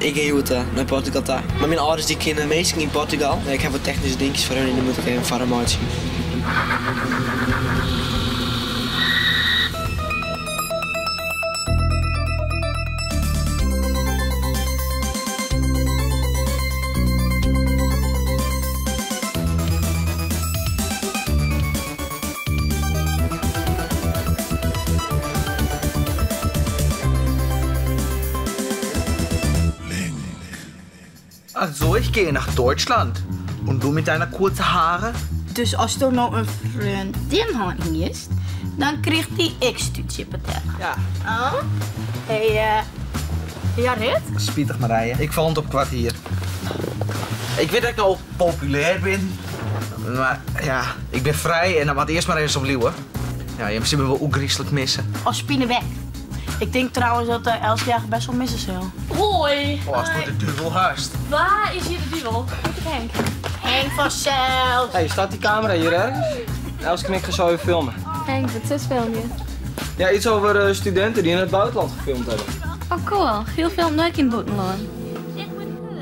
Ik gean hjoed nei Portugal ta. Mei myn âlders dy kinne minsken yn Portugal. Ik ha wat technyske dinkjes foar hun en dy moat ik even foar har meitsje. Also ich gehe nach Deutschland und du mit deiner kurze Haare? Dus asto no in freondin hân hiest, dan kriget dy ek stúdzje betelle. Ja. Oh. Hey, Jorrit? Spitich Marije, ik fal op kwartier. Ik wit dat ik no populêr bin, mar ja, ik bin frij en dat moat earst mar efkes bliuwe. Ja, jim sille my wol ôfgryslik misse. As pinebek. Ik tink trouwens dat Elske jou best wol misse sil. Hoi. Oh, ast de duvel hast. Wa is hjir de duvel? Hjit ik Henk. Henk fansels. Hey, staat die camera hier ergens? Elske en ik gaan zo even filmen. Henk, wat is filmje? Ja, iets over eh, studenten die in het buitenland gefilmd hebben. Oh cool, Giel filmt no ek yn it bûtenlân.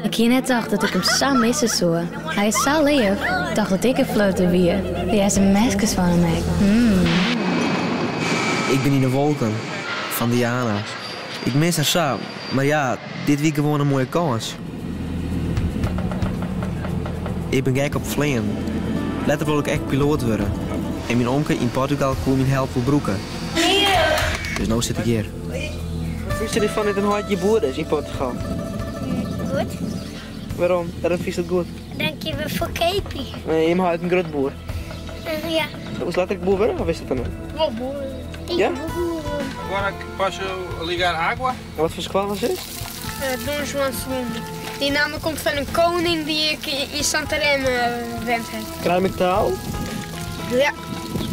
Ik hie net tocht dat ik him sa misse soe. Hy is sa leaf. Tocht dat ik in flirter wie. Dy sms'kes fan him ek. Hmm. Ik bin yn de wolken fan Diana. Ik mis har sa, mar ja, dit wie gewoan in moaie kâns. Ik bin gek op fleanen. Letter wol ik ek piloat wurde. En myn omke yn Portugal koe myn help wol brûke. Dus no sit ik hjir. Wat fynst derfan dat dyn heit hjir boer is yn Portugal? Goed. Wêrom? Wêrom fynst dat goed? Dan kinne we ferkeapje. Jim heit in grut boer? Ja. Wolst letter ek boer wurde of is dat dan net? Wol boer. Ja? Agora posso ligar água? Wat foar skoalle is? Dom João II. Die naam komt van een koning die ik in Santarém wend heb. Krij ik taal? Ja,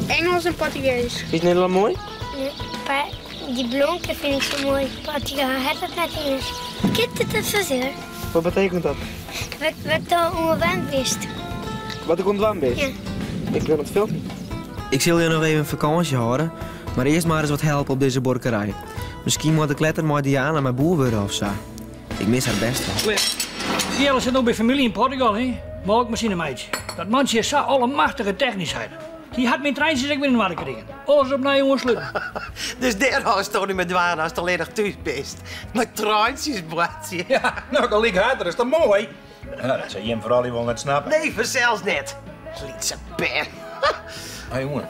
Engels en Portugees. Is Nederlân moai? Die blomke vind ik zo mooi. Portugal hat dat net iens. Kind it fazer? Wat betekent dat? Wat, wat do oan wend bist. Wat ik oan dwaan bist? Ja. Ik wil it filmjen. Ik sil hjir noch even fakânsje hâlde, mar earst mar ris wat helpe op dizze buorkerij. Miskien moat ik letter mei Diana mei boer wurde of sa. Ik mis har best wol. Giel sit no by famylje yn Portugal, hè? Molkmasine meitsje. Dat mantsje is sa allemachtige technysk. Hy hat myn treintsjes ek wer yn oarder krigen. Alles opnij oansluten. Dus dêr hâldst do dy mei dwaande ast allinnich thús bist. Mei treintsjes boartsje. Ja, no gelyk hat er, is toch moai? Ja, dat sil jim froulju wol net snappe. Nee, fansels net. Lytse bern. Hé jonge,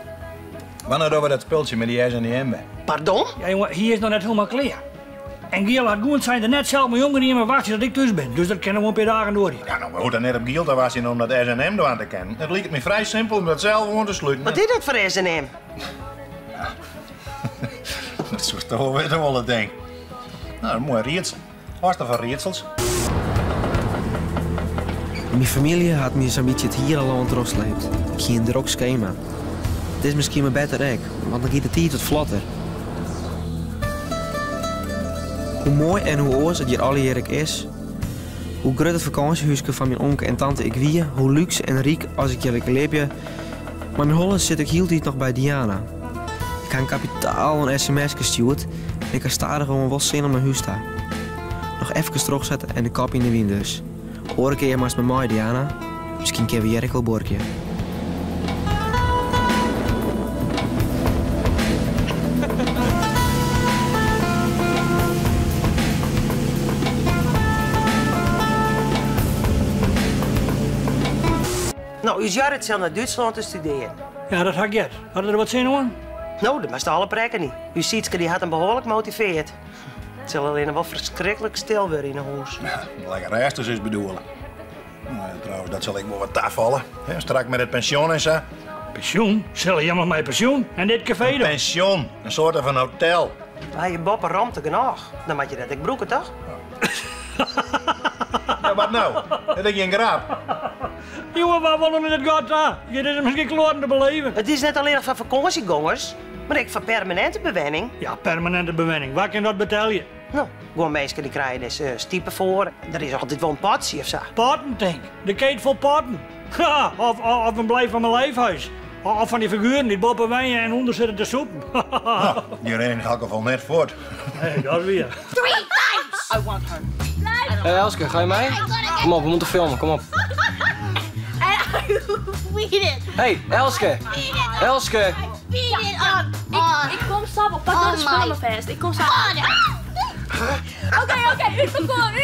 wannear dogge we dat spultsje mei dy S&M wer? Pardon? Ja jonge, hy is noch net hielendal klear. En Giel hat goed sein der net sels mei omgean mar wachtsje tot ik thús bin. Dus dat kin noch wol in pear dagen duorje. Ja, no, we hoege net op Giel te wachtsjen om dat S&M dwaan te kinnen. It liket my frij simpel om dat sels oan te sluten. Wat is dat foar S&M? Ja, dat soest toch wol witte wolle, tink. No, in moai riedsel. Hâldst fan riedsels? Myn famylje hat my sa'n bytsje it hiele lân trochsleept. Ik hie in drok skema. It is miskien mar better ek, want dan giet de tiid wat flotter. Hoe moai en hoe oars it hjir allegear ek is, hoe grut it fakânsjehúske fan myn omke en tante ek wie, hoe lúks en ryk as ik hjir ek libje, mar myn holle sit ek hieltyd noch by Diana. Ik ha in kapitaal oan sms'kes stjoerd en ik ha stadichoan wol sin om nei hús ta. Noch efkes trochsette en de kop yn de wyn dus. Oare kear moatst mar mei, Diana. Miskien kinne we hjir ek wol buorkje. No, ús Jorrit sil nei Dútslân te studearjen. Ja, dat ha ik heard. Hat er der wat sin oan? No, dêr moatst al op rekkenje. Ús Sietske dy hat him behoarlik motiveard. It sil allinne wol ferskriklik stil wurde yn 'e hûs. Lekker rêstich is bedoele. Trouwens, dat sil ek wol wat tafalle. Strak mei it pensjon en sa. Pensjoen? Sille jim noch mei pensjoen? En dit kafee dan? In pensjon, in soarte fan hotel. We ha hjir boppe romte genôch. Dan moat je dat ek brûke, toch? Ja, wat no? Dit is gjin grap. Jonge, wa wol oan dit gat ta? Hjir is miskien kloaten te beleven. It is net allinnich foar fakânsjegongers, mar ek foar permaninte bewenning. Ja, permaninte bewenning. Wa kin dat betelje? No, guon minsken dy krije dêr stipe foar. Der is altyd wol in potsje of sa. Potten, tink. De keet fol potten. Ha, of, of in blijf van mijn lijfhuis. Of fan dy figueren dy't boppe wenje en ûnder sitte te sûpen. No, dy rinne yn elk gefal net fuort. Nee, dat is wier. Three times! I want her. Hey Elske, ga je mee? Kom op, we moeten filmen, kom op. Hey, Elske! Elske! Ik kom samen, pak nou de spullen vast. Ik kom samen. Oké, oké, u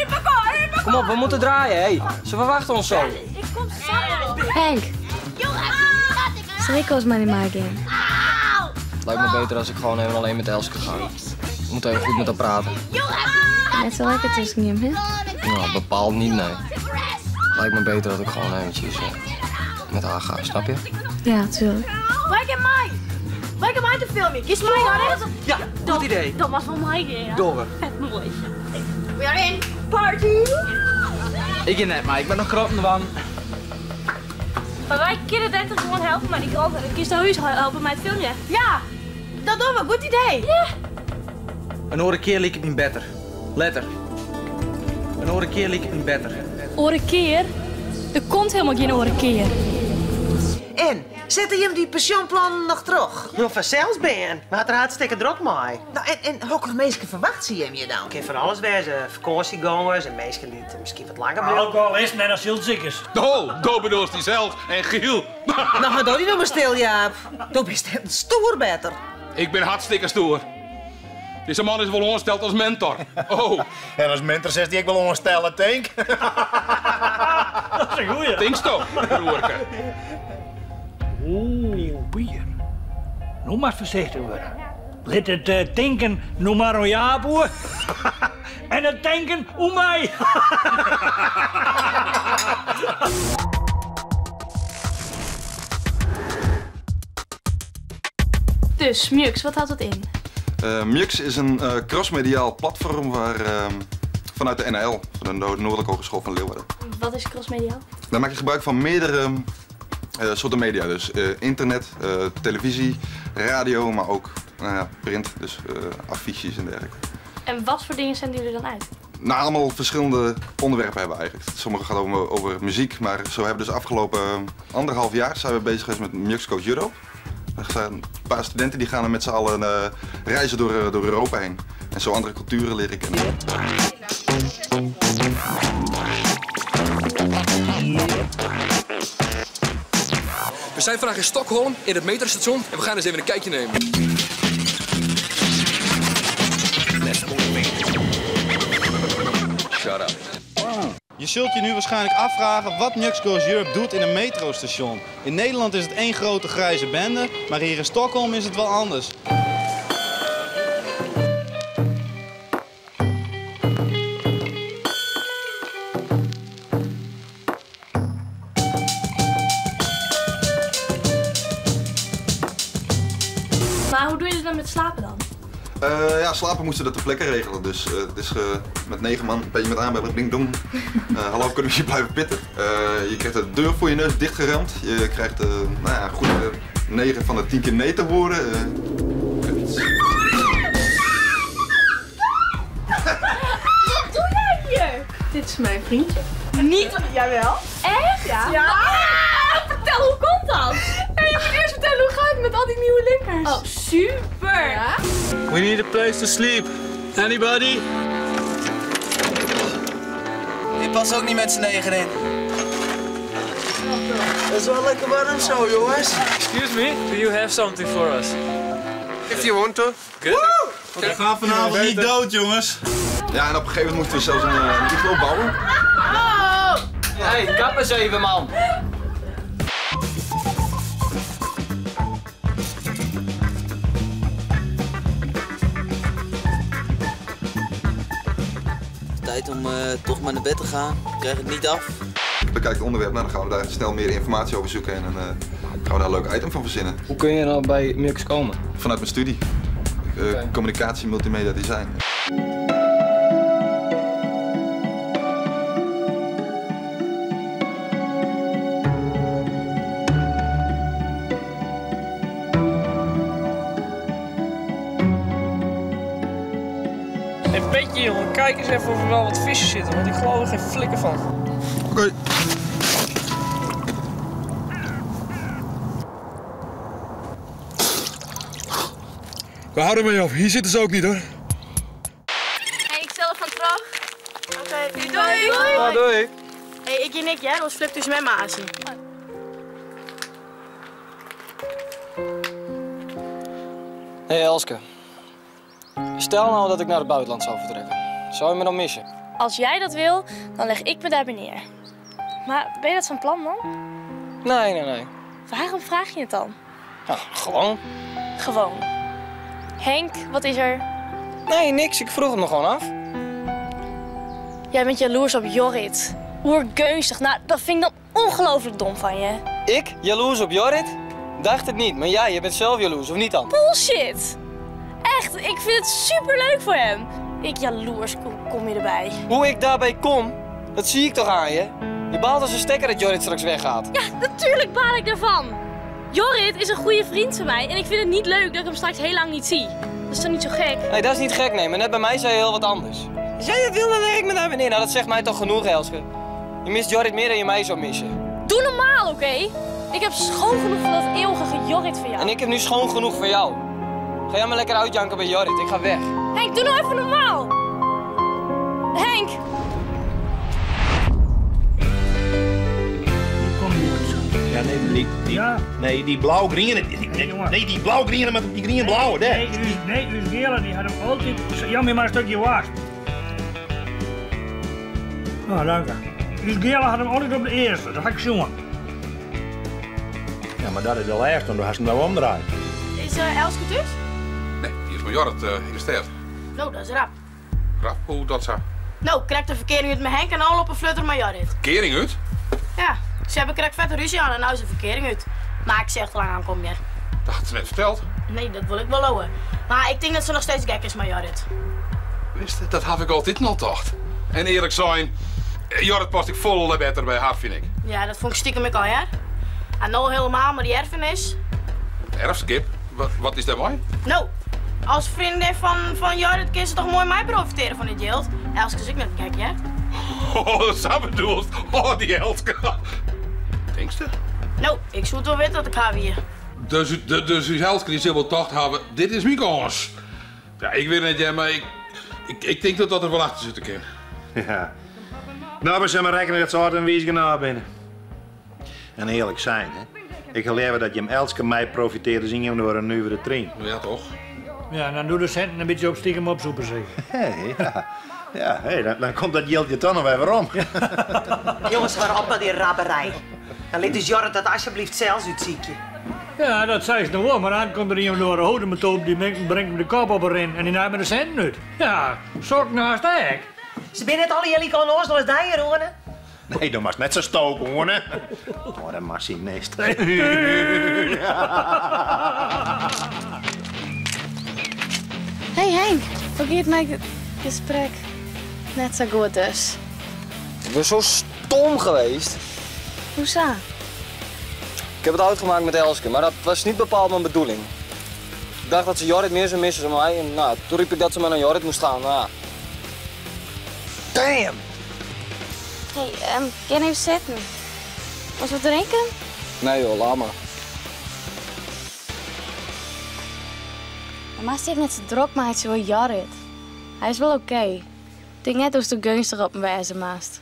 parkour. Kom op, we moeten draaien, hey. Ze verwachten ons zo. Ik kom samen. Henk. Zal ik als maar maken? Lijkt me beter als ik gewoon even alleen met Elske ga. We moeten even goed met haar praten. Net zo lekker tussen hem, hè? Nou, bepaald niet, nee. Lijkt me beter dat ik gewoon eventjes met haar ga, snap je? Ja, tuurlijk. Waar ik mij? Waar ik mij te filmen? Kies mij nou dit? Ja, goed idee. Dat was wel mijn idee, ja. Door. Vet mooi. We are in. Party. Ik in net, maar ik ben nog groot in de wand. Maar wij kunnen denk ik gewoon helpen met die krant. En kies de huis helpen met het filmpje. Ja, dat doen we. Goed idee. Ja. Een oren keer liep ik niet beter. Letter. Een oren keer liep ik niet beter. Oren keer? Er komt helemaal geen oren keer. En, zette je hem die pensioenplan nog terug? Nou, vanzelfs ben, maar het er hartstikke druk mee. Nou, en hokker meesten verwacht ze hem je dan? Het kan van alles wezen. Vakantiegangers en mensen die het misschien wat langer blijven. Alcoholisten en asielzoekers. Oh, do bedoelt die zelf en Giel. Nou, ga doe die nog maar stil, Jaap. Du bist een stoer beter. Ik ben hartstikke stoer. Deze man is wel ongesteld als mentor. Oh. En als mentor zegt hij ik wil ongestellen, denk. Dat is een goeie. Denk toch, broerke. Oeh, bier. Nou maar voorzichtig worden. Laat het tanken nu maar om Jaap, hoor. En het tanken om mij. Dus, Mux, wat houdt dat in? Mux is een crossmediaal platform waar, vanuit de NHL, van de Noordelijke Hogeschool van Leeuwarden. Wat is crossmediaal? Daar maak je gebruik van meerdere soorten media. Dus internet, televisie, radio, maar ook print, dus affiches en dergelijke. En wat voor dingen zenden jullie dan uit? Nou, allemaal verschillende onderwerpen hebben we eigenlijk. Sommige gaat over muziek, maar zo hebben we dus afgelopen 1,5 jaar zijn we bezig geweest met Mux Goes Europe. Er zijn een paar studenten die gaan er met z'n allen reizen door Europa heen. En zo andere culturen leren kennen. We zijn vandaag in Stockholm, in het metrostation, en we gaan eens even een kijkje nemen. Shut up. Je zult je nu waarschijnlijk afvragen wat Mux Goes Europe doet in een metrostation. In Nederland is het één grote grijze bende, maar hier in Stockholm is het wel anders. Maar hoe doe je het dan met slapen dan? Ja, slapen moesten dat ter plekke regelen. Dus het is met 9 man, een beetje met aanbellen, ding dong. Hallo, kunnen we hier blijven pitten? Je krijgt de deur voor je neus dichtgeramd. Je krijgt nou ja, goed 9 van de 10 keer nee te horen. Wat doe jij hier? Dit is mijn vriendje. Niet? Jawel. Echt? Ja. Ja. Ah, vertel, hoe komt dat? Ja, je moet eerst vertellen hoe gaat het met al die nieuwe linkers. Oh, super. Ja? We need a place to sleep. Anybody? Je past ook niet met z'n 9 in. Dat is wel lekker warm zo, jongens. Excuse me, do you have something for us? If you want to. Good. We gaan vanavond niet dood, jongens. Ja, en op een gegeven moment moesten we zelfs een iglo bouwen. Oh. Hey, kap eens even, man. Tijd om toch maar naar bed te gaan. Ik krijg het niet af. Ik bekijk het onderwerp, nou, dan gaan we daar snel meer informatie over zoeken en dan gaan we daar een leuk item van verzinnen. Hoe kun je nou bij Mux komen? Vanuit mijn studie. Okay. Communicatie, multimedia design. Hey Petje, jongen, kijk eens even of er wel wat vissen zitten, want ik geloof er geen flikker van. Oké. Okay. We houden mee op. Hier zitten ze ook niet, hoor. Hey, ik stel ervan terug. Oké, doei. Ja, doei. Hey, ik en ik, ja, ons flipt dus met Mazen. Hey Elske. Stel nou dat ik naar het buitenland zou vertrekken. Zou je me dan missen? Als jij dat wil, dan leg ik me daarbij neer. Maar ben je dat van plan dan? Nee, nee, nee. Waarom vraag je het dan? Nou, gewoon. Gewoon. Henk, wat is er? Nee, niks. Ik vroeg het me gewoon af. Jij bent jaloers op Jorrit. Oergeunstig. Nou, dat vind ik dan ongelooflijk dom van je. Ik? Jaloers op Jorrit? Dacht het niet, maar jij, je bent zelf jaloers, of niet dan? Bullshit! Echt, ik vind het superleuk voor hem. Ik jaloers, kom je erbij. Hoe ik daarbij kom, dat zie ik toch aan je? Je baalt als een stekker dat Jorrit straks weggaat. Ja, natuurlijk baal ik daarvan. Jorrit is een goede vriend van mij en ik vind het niet leuk dat ik hem straks heel lang niet zie. Dat is toch niet zo gek? Nee, dat is niet gek, nee, maar net bij mij zei je heel wat anders. Als jij dat wil, dan leg ik me daar weer neer. Nou, dat zegt mij toch genoeg, Elske. Je mist Jorrit meer dan je mij zou missen. Doe normaal, oké? Ik heb schoon genoeg van dat eeuwige Jorrit van jou. En ik heb nu schoon genoeg van jou. Ga jij maar lekker uitjanken bij Jorrit, ik ga weg. Henk, doe nou even normaal! Henk! Ja, nee, die, nee, die blauw-groene. Nee, nee, die blauw-groene met die groene-blauwe. Nee, nee, uw gele die had hem altijd. Jammer maar een stukje was. Nou, dank je. Uw gele had hem altijd op de eerste, dat had ik jongen. Ja, maar dat is de laatste, want dan had ze hem nou omdraaid. Is Elske thuis? Nee, die is met Jorrit in de stad. Nou, dat is rap. Rap, hoe dat zo? Nou, krijg de verkering uit met Henk en al op een flutter met Jorrit. Kering uit? Ja, ze hebben krek vette ruzie aan en nou is de verkering uit. Maar ik zeg te lang aan kom meer. Dat had ze net verteld. Nee, dat wil ik wel houden. Maar ik denk dat ze nog steeds gek is met Jorrit. Wist je, dat had ik altijd nog gedacht. En eerlijk zijn, Jorrit past ik vol beter bij haar, vind ik. Ja, dat vond ik stiekem ik al, hè. En nou helemaal, maar die erfenis. Erfskip? Wat is daar mooi? Nou, als vriendin van Jorrit kun ze toch mooi mij profiteren van dit geld? Elske is ik net gek, hè? Oh, zo bedoeld. Oh, die Elske. Denkst je? Nou, ik zou het wel weten dat ik haar weer. Dus uw Elske die zal wel tocht hebben, dit is mijn kans. Ja, ik weet het niet, maar ik denk dat dat er wel achter zit te kennen. Ja. Nou, we zijn maar rekenen dat ze hard en wies gaan binnen. En eerlijk zijn, hè. Ik geloof dat je hem elke mij profiteert, dus in door een nieuwe train. Ja, toch? Ja, en dan doe de centen een beetje op stiekem opzoeken, zeg. Hey, ja. Ja, hey, dan komt dat jeeltje toch nog even om. Jongens, waarop met die rabberij? Dan liet dus Jorrit dat alsjeblieft zelfs uitziekje. Ja, dat zei ze nog wel, maar dan komt er iemand door de houden die brengt hem de kop op erin en die neemt me de centen uit. Ja, zorg naast ik. Ze zijn net alle jullie al oors, als daar hier, hoor. Nee, dat was net zo stoken, hoor. Oh, dat machinist. Hey Henk, hoe gaat mijn gesprek? Net zo goed dus. Ik ben zo stom geweest. Hoezo? Ik heb het uitgemaakt met Elske, maar dat was niet bepaald mijn bedoeling. Ik dacht dat ze Jorrit meer zou missen dan mij en nou, toen riep ik dat ze maar naar Jorrit moest gaan. Nou. Damn! Hey, kan even zitten? Was wat drinken? Nee joh, laat maar. Maar ze heeft net zo druk maakt zo Jorrit. Hij is wel oké. Ik denk net als de gunstig op mijn wijze maast.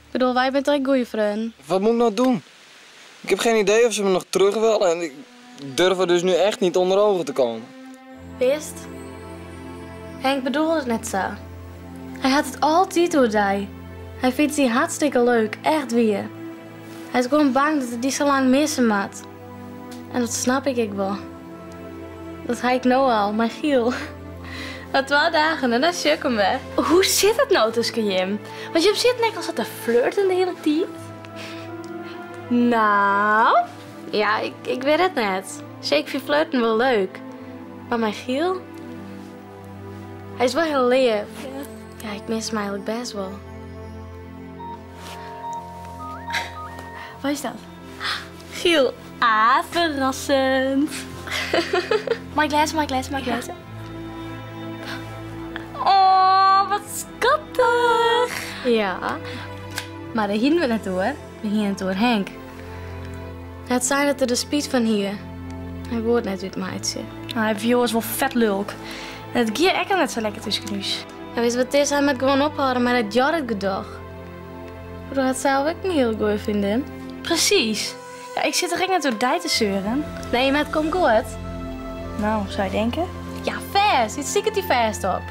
Ik bedoel, wij zijn toch een goede vriend. Wat moet ik nou doen? Ik heb geen idee of ze me nog terug wil en ik durf er dus nu echt niet onder ogen te komen. Wist? Henk bedoelde het net zo. Hij had het altijd door die. Hij vindt die hartstikke leuk, echt weer. Hij is gewoon bang dat hij die zo lang missen moet. En dat snap ik wel. Dat ga ik nou al, maar Giel. Na 12 dagen en dan sjukken we. Hoe zit het nou tussen Jim? Want je zit net als dat te flirten de hele tijd. Nou? Ja, ik weet het net. Zeker vind flirten wel leuk. Maar mijn Giel? Hij is wel heel lief. Ja, ik mis hem eigenlijk best wel. Wat is dat? Giel. Ah, verrassend. Mag ik lezen, mag ik lezen, mag ik lezen? Oh, wat schattig. Ja, maar daar gingen we net door. We gingen door Henk. Het zijn dat er de speed van hier. Hij wordt net uit meidje. Nou, hij is wel vet lulk. En het gier echt net zo lekker tussen nu. En witst wat it is, hy moat gewoan ophâlde mei dat Jorrit-gedoch. Ik bedoel, hy hat sels ek in hiele goeie freondin. Presys. Ja, ik sit toch ek net oer dy te seuren? Nee, mar it komt goed. No, soe je tinke? Ja, fêst. It siket dy fêst op.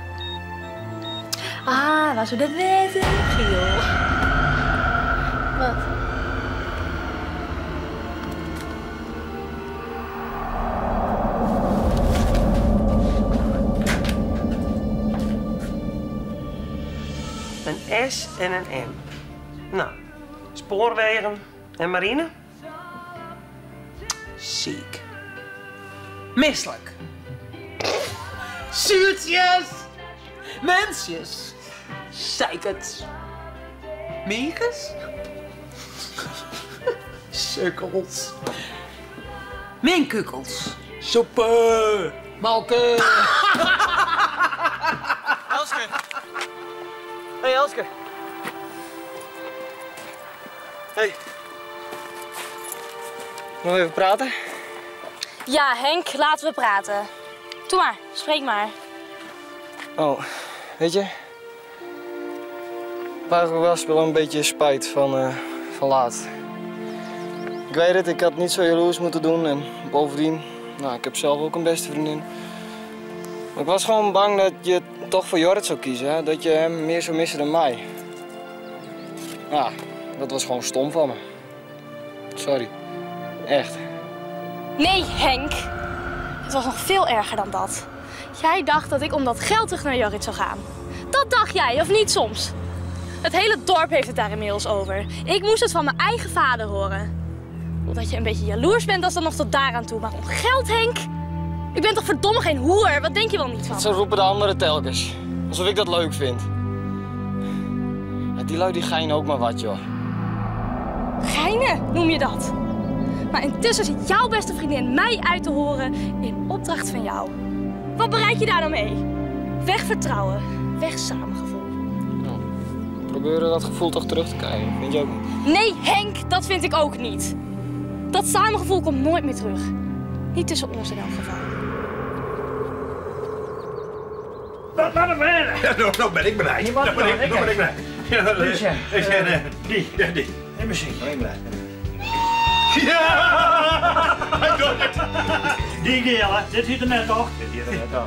Ah, wa soe dat wêze? Giel. Wat? In S en in M. No, spoarwegen en marine? Siik. Mislik. Suertsjes! Mensjes! Zeikerts! Miges? Sukkels. Minkukels. Soppe! Molke! Elske! Hey Elske! Hey. Nog even praten? Ja, Henk, laten we praten. Doe maar, spreek maar. Oh, weet je? Waar was wel een beetje spijt van laatst. Ik weet het, ik had niet zo jaloers moeten doen en bovendien, nou, ik heb zelf ook een beste vriendin. Maar ik was gewoon bang dat je toch voor Jorrit zou kiezen, hè? Dat je hem meer zou missen dan mij. Ja, dat was gewoon stom van me. Sorry. Echt. Nee, Henk. Het was nog veel erger dan dat. Jij dacht dat ik om dat geld terug naar Jorrit zou gaan. Dat dacht jij, of niet soms? Het hele dorp heeft het daar inmiddels over. Ik moest het van mijn eigen vader horen. Omdat je een beetje jaloers bent, dat is dan nog tot daaraan toe. Maar om geld, Henk? Ik ben toch verdomme geen hoer? Wat denk je wel niet van? Zo roepen de anderen telkens. Alsof ik dat leuk vind. Ja, die lui die geinen ook maar wat, joh. Geinen noem je dat? Maar intussen zit jouw beste vriendin mij uit te horen in opdracht van jou. Wat bereik je daar nou mee? Weg vertrouwen, weg samengevoel. Nou, proberen dat gevoel toch terug te krijgen, vind je ook niet? Nee, Henk, dat vind ik ook niet. Dat samengevoel komt nooit meer terug. Niet tussen ons in elk geval. Dat maar een Ja, nou ben ik blij. Nou ben ik blij. Ja, dat is die. Ja, die. En muziek. Ben ik blij. Ja! Hij doet het. Die gele, dit zit er net toch? Dit zit er net toch.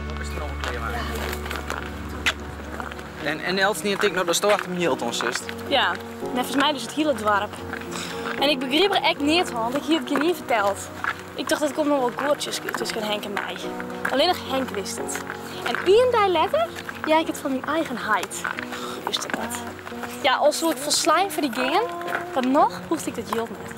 En Els niet ik nog de stoor achter mijn Hilton, zus. Ja, net volgens mij dus het hele dorp. En ik begreep er echt niet van, want ik hier het je niet verteld. Ik dacht dat komt nog wel goortjes tussen Henk en mij. Alleen nog Henk wist het. En één dag later, jij ik het van mijn eigen heid. Wist dat. Ja, al soort volslijn voor die gingen, dan nog hoefde ik dat jild niet.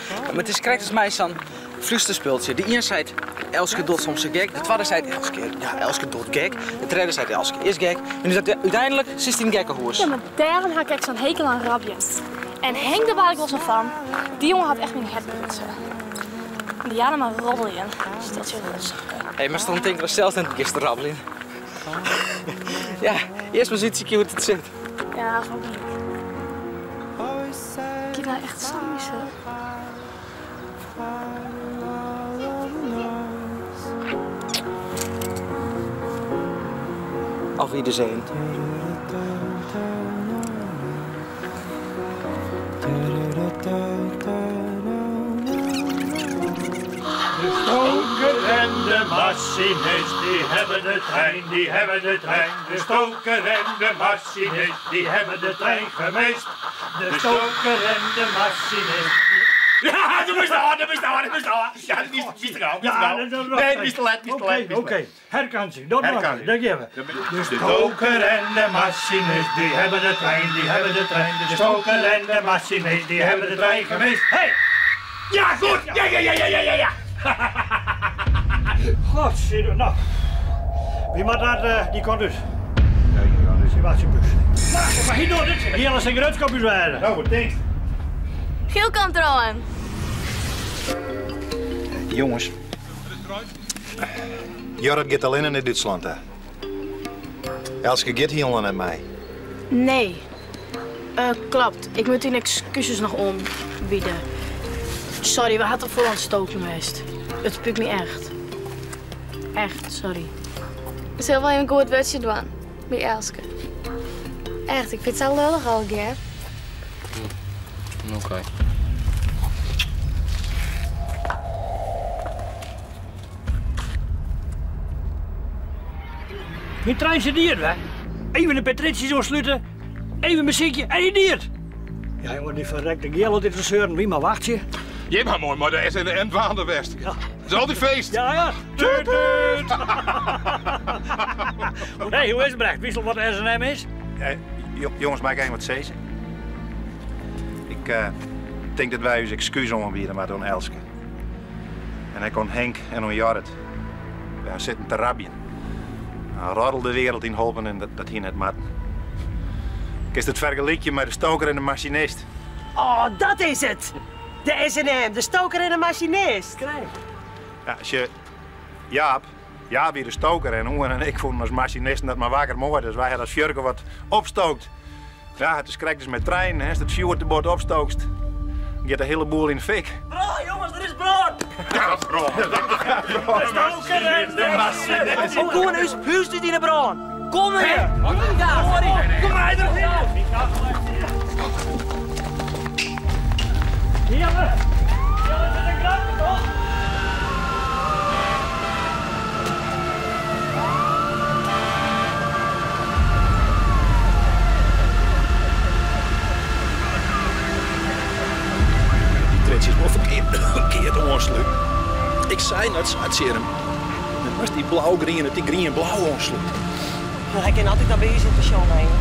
Ja, maar het is correct als mij zo'n fluisterspultje. De ene zei Elske doet soms een gek, de tweede zei Elske, ja, Elske doet gek, de derde zei Elske is gek. En dus uiteindelijk 16 gekke hoers. Ja, maar daarom had ik echt zo'n hekel aan rabje. En Henk, daar waar ik wel zo van, die jongen had echt mijn hertbrutsen. Diana maar roddelen, stelt je rotzakken. Hé, hey, maar stond denk ik zelfs net gisteren rabbelen. Ja, eerst maar zoiets hoe het zit. Ja, ook niet. Ik heb nou echt zo missen. Auf Wiedersehen. De stoker en de machinist, die hebben de trein, die hebben de trein. De stoker en de machinist, die hebben de trein gemist. De stoker en de machinist. Ja, dat moest al, dat moest al, dat moest al. Ja, dat is te gauw. Ja, Nee, het is te laat, het is te laat. Oké, herkansing, dat mag. Dat geven we. De stoker en de machinist, die hebben de trein, die hebben de trein. De stoker en de machinist, die hebben de trein gemist. Hey! Ja, goed! Ja, ja, ja, ja, ja, ja, ja! God, zie je nou. Wie moet dat, die komt dus. Ja, die komt dus. Die was bus. Maar hier doet het. Hier is een grutskopjes werden. Nou, wat denk Giel komt eraan. Jongens. Jorrit gaat alleen naar Duitsland, hè? Elske gaat helemaal naar mij. Nee. Klopt. Ik moet die excuses nog ombieden. Sorry, we hadden voor ontstoken geweest. Het spijt me echt. Echt, sorry. Ik sil wol even in goed wurdsje dwaan by Elske. Echt, ik fyn it sa lullich allegear. Oké. Myn trein sit diert, hè. Even de petritsjes oanslute, even besykje en hy diert. Ja, jonge, dy ferrekte giel dit verseuren, wie mar wachtsje. Jim ha moai mei de SNM dwaande west. Ja. Het is altyd feest. Ja, ja. Tuut, tuut. Hey, hoe is het, Brecht? Witst al wat de SNM is? Jonges, mei ik even wat sizze? Ik eh, tink dat wy ús ekskús oanbiede moatte oan Elske. En ek oan Henk en oan Jorrit. Wy ha sitten te rabjen. In roddel de wereld yn holpen en dat, dat hie net moatten. Kinst it fergelykje mei de stoker en de masinist. Oh, dat is it! De SNM, de stoker en de masinist. Ja, sjoch, Jaap, Jaap wie de stoker en Oene en ik fûnen as masinisten dat mar wakker moai, dus wy ha dat fjurke wat opstookt. Ja, it is krekt as mei treinen, hè, ast it fjoer te bot opstookst, dan giet de hiele boel yn de fik. Brân, jonges, der is brân! Ja, brân. De stoker en de masinist. Hoe koene ús hús dit yn 'e brân? Kom hjir! Kom mei der! Jelle! Jelle, dit is in grapke, toch? Dy tritsjes wol ferkeard oansluten. Ik sei net sa tsjin him. Dan moatst dy blau-grien dy grien-blau oanslute. Hy kin altyd noch by ús yn it pension wenje.